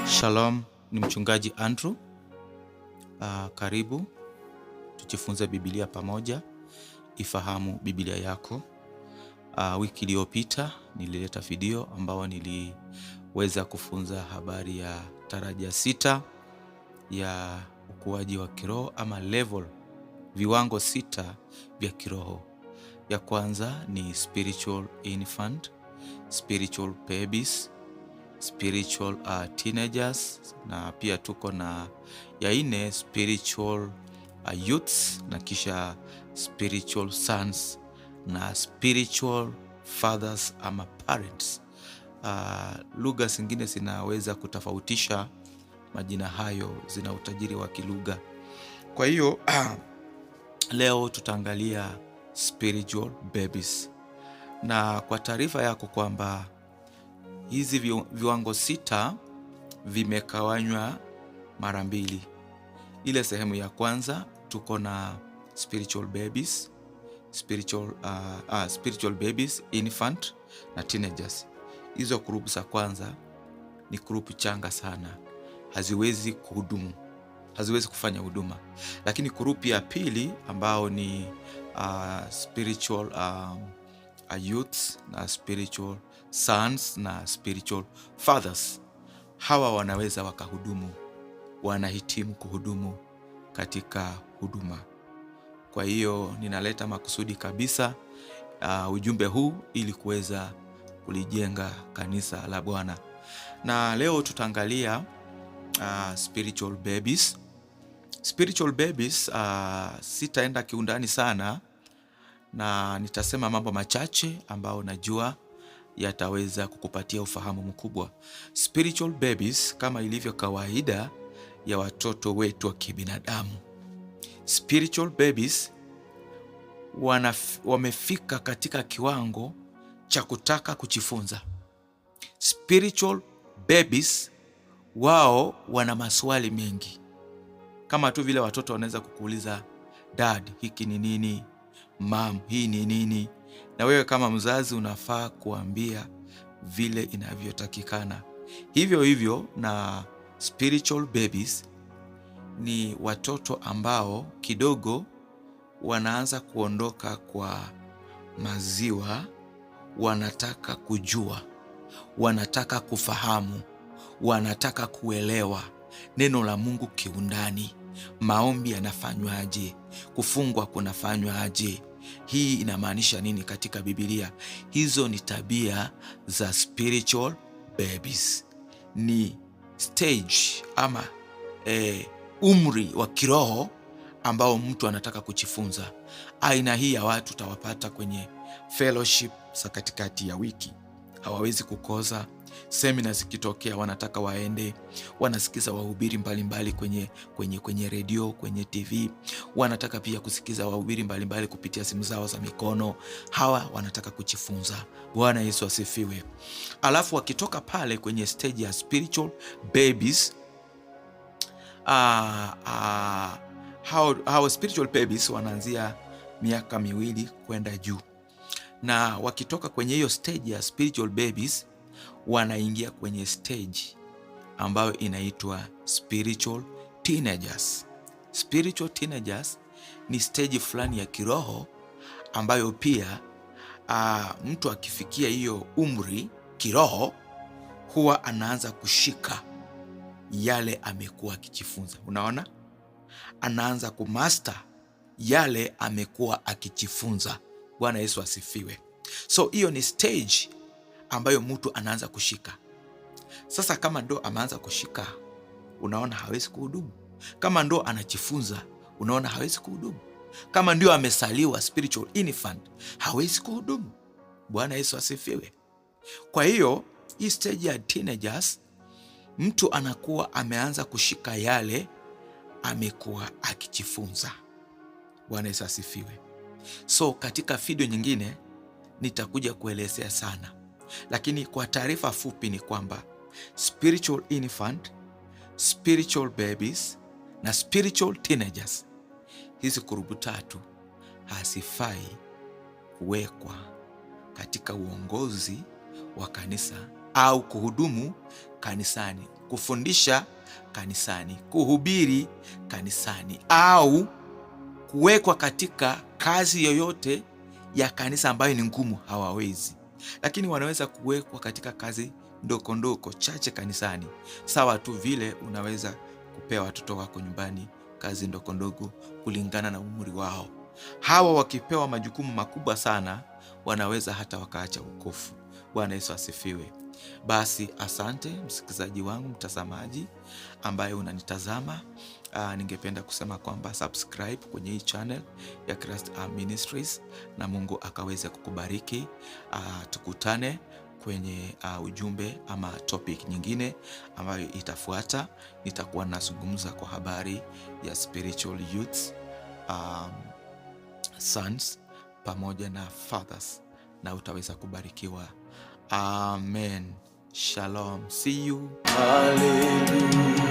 Shalom, ni mchungaji Andrew. Karibu tujifunze Biblia pamoja, ifahamu Biblia yako. Wiki iliyopita nilileta video ambao niliweza kufunza habari ya taraja 6 ya ukuaji wa kiroho ama level, viwango 6 vya kiroho. Ya kwanza ni spiritual infant, spiritual babies, spiritual teenagers, na pia tuko na ya 4 spiritual youths, na kisha spiritual sons na spiritual fathers ama parents. Lugha zingine zinaweza kutofautisha majina hayo, zina utajiri wa kilugha. Kwa hiyo leo tutaangalia spiritual babies, na kwa taarifa yako kwamba hizi viwango 6 vimegawanywa mara 2. Ile sehemu ya kwanza tuko na spiritual babies, spiritual babies, infant na teenagers. Hizo group za kwanza ni group changa sana, haziwezi kuhudumu, haziwezi kufanya huduma. Lakini group ya pili ambao ni spiritual youths na spiritual sons na spiritual fathers, hawa wanaweza wakahudumu, wanahitimu kuhudumu katika huduma. Kwa hiyo ninaleta makusudi kabisa ujumbe huu ili kuweza kulijenga kanisa la Bwana. Na leo tutaangalia spiritual babies. Spiritual babies, sitaenda kiundani sana na nitasema mambo machache ambao najua yataweza kukupatia ufahamu mkubwa. Spiritual babies, kama ilivyo kawaida ya watoto wetu wa kibinadamu, spiritual babies wamefika katika kiwango cha kutaka kujifunza. Spiritual babies wao wana maswali mengi, kama tu vile watoto wanaweza kukuuliza, "Dad, hiki ni nini? Mom, hii ni nini?" Na wewe kama mzazi unafaa kuambia vile inavyotakikana. Hivyo hivyo na spiritual babies ni watoto ambao kidogo wanaanza kuondoka kwa maziwa, wanataka kujua, wanataka kufahamu, wanataka kuelewa neno la Mungu kiundani. Maombi yanafanywaje? Kufungwa kunafanywaje? Hii inamaanisha nini katika Biblia? Hizo ni tabia za spiritual babies. Ni stage ama umri wa kiroho ambao mtu anataka kujifunza. Aina hii ya watu utawapata kwenye fellowship za katikati ya wiki, hawawezi kukosa. Semina zikitokea wanataka waende, wanasikiza wahubiri mbalimbali kwenye redio, kwenye TV, wanataka pia kusikiza wahubiri mbalimbali kupitia simu zao za mikono. Hawa wanataka kujifunza. Bwana Yesu asifiwe. Alafu wakitoka pale kwenye stage ya spiritual babies, hao spiritual babies wanaanzia miaka 2 kwenda juu, na wakitoka kwenye hiyo stage ya spiritual babies wanaingia kwenye stage ambayo inaitwa spiritual teenagers. Spiritual teenagers ni stage fulani ya kiroho ambayo pia mtu akifikia hiyo umri kiroho huwa anaanza kushika yale amekuwa akijifunza. Unaona, anaanza kumaster yale amekuwa akijifunza. Bwana Yesu asifiwe. So hiyo ni stage ambayo mtu anaanza kushika. Sasa kama ndo ameanza kushika, unaona hawezi kuhudumu. Kama ndo anajifunza, unaona hawezi kuhudumu. Kama ndio amesaliwa spiritual infant, hawezi kuhudumu. Bwana Yesu asifiwe. Kwa hiyo hii stage ya teenagers, mtu anakuwa ameanza kushika yale amekuwa akijifunza. Bwana Yesu asifiwe. So katika video nyingine nitakuja kuelezea sana, lakini kwa taarifa fupi ni kwamba spiritual infant, spiritual babies na spiritual teenagers, hizi kurubu 3 hazifai kuwekwa katika uongozi wa kanisa au kuhudumu kanisani, kufundisha kanisani, kuhubiri kanisani, au kuwekwa katika kazi yoyote ya kanisa ambayo ni ngumu, hawawezi. Lakini wanaweza kuwekwa katika kazi ndogo ndogo chache kanisani, sawa tu vile unaweza kupea watoto wako nyumbani kazi ndogo ndogo kulingana na umri wao. Hawa wakipewa majukumu makubwa sana, wanaweza hata wakaacha wokovu. Bwana Yesu asifiwe. Basi asante msikilizaji wangu, mtazamaji ambaye unanitazama. Ningependa kusema kwamba subscribe kwenye hii channel ya Christ Army Ministries na Mungu akaweze kukubariki. Tukutane kwenye ujumbe ama topic nyingine ambayo itafuata. Nitakuwa nazungumza kwa habari ya spiritual youths, sons pamoja na fathers, na utaweza kubarikiwa. Amen. Shalom. See you. Hallelujah.